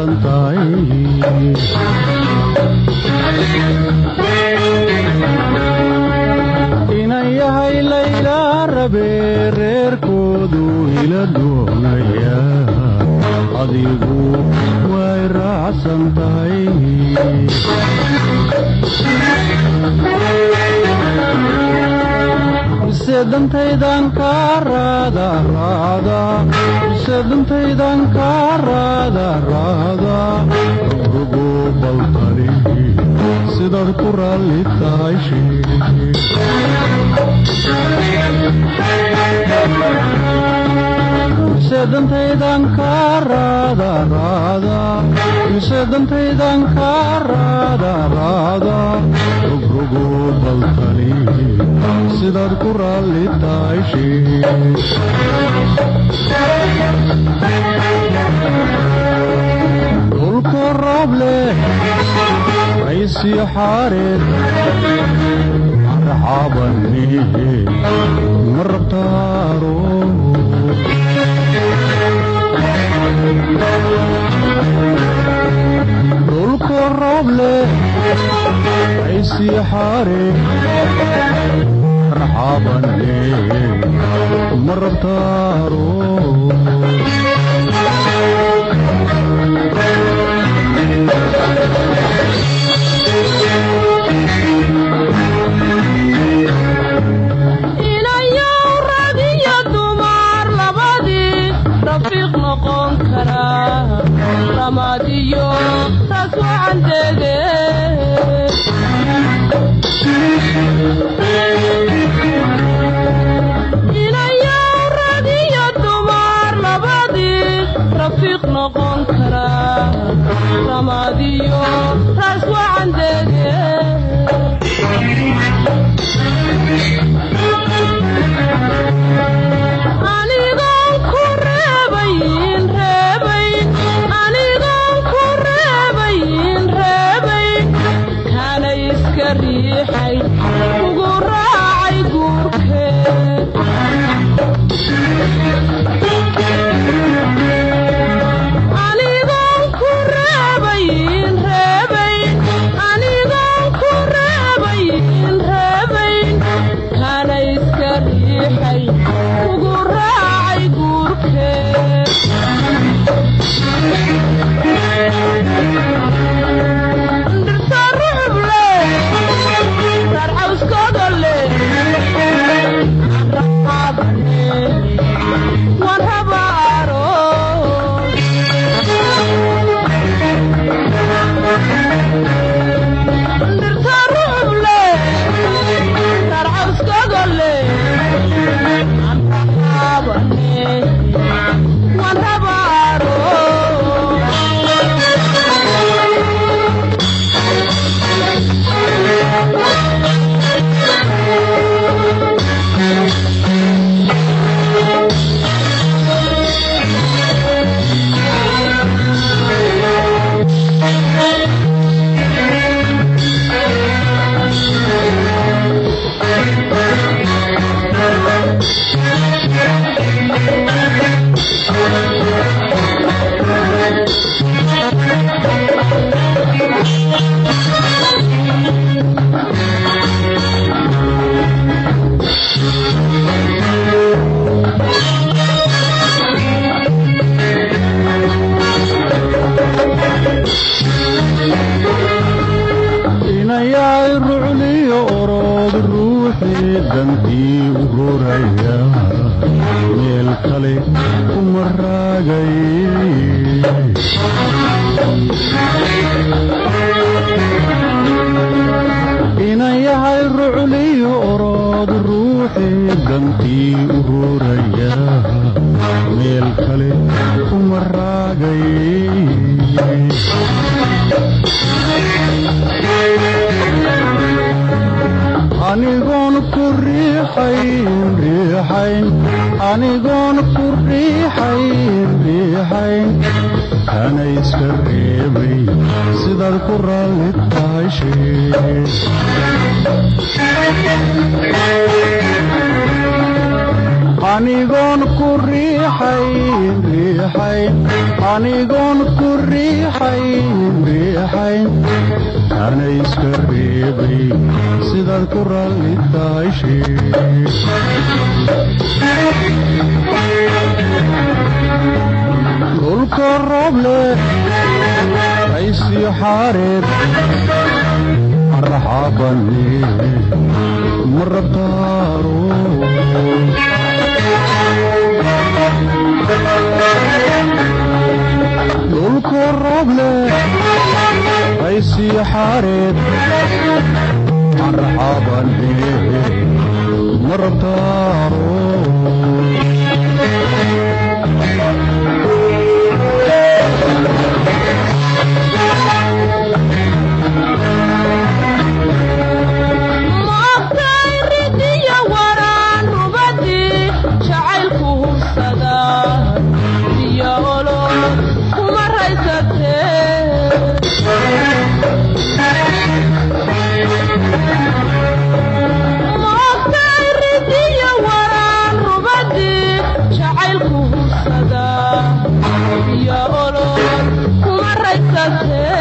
Raacsan tahay inan yahay Layla rabe, reerkoodu ila doonaya, adigu way raacsan tahay. Mise dantaydan kaa raada raada, mise dantaydan kaa raada raada, rogrogo baltali sidaad ku raalli tahay mise dantaydan kaa raada raada, mise dantaydan kaa raada raada, rogrogo baltali sidaad ku raalli tahay. Dhulku roob leh, raysiyo xaareed marxabani, ma rabtaaro? Dhulku roob leh, raysiyo xaareed marxabani, ma rabtaaro? Inayow rag iyo dumar labadii rafiiq noqon karaa, ramadiyo taas wacandeede. Inayow rag iyo dumar labadii rafiiq noqon karaa, ramadiyo taas wacandeede. Anigoon ku reebayn reebayn, anigoon ku reebayn reebayn, kana iska riixay ugu raacay guurkeed. Anigoon ku reebayn reebayn, anigoon ku reebayn reebayn, kana iska riixay ugu raacay guurkeed. Dhirta rucub leh, raar cawskooda leh, raabane waan habaaro. Dhirta rucub leh, raar cawskooda leh, raabane waan habaaro. Inayaay rucliyo orod ruuxii dantii u roraya, meel kale kuma raagay. Inayahay rucliyo orod ruuxii dantii u roraya, meel kale kuma raagay. Anigoon ku riixayn riixayn, anigoon ku riixayn riixayn, kana iska reebay sidaad ku raalli tahay shee. Anigoon ku riixayn riixayn, anigoon ku riixayn riixayn, ana iska reebay sidaad ku raalli tahay sheeg. Dhulka rooble raysiyo xaareed arraxaabane ma rabtaaro? Dhulka rooble raysiyo xaareed arraxaabane ma rabtaaro? Maogtay ridiya waraan rubadii jacaylku hubsada biyo olol kuma raysatee. Maogtay ridiya waraan rubadii jacaylku hubsada biyo olol kuma raysatee.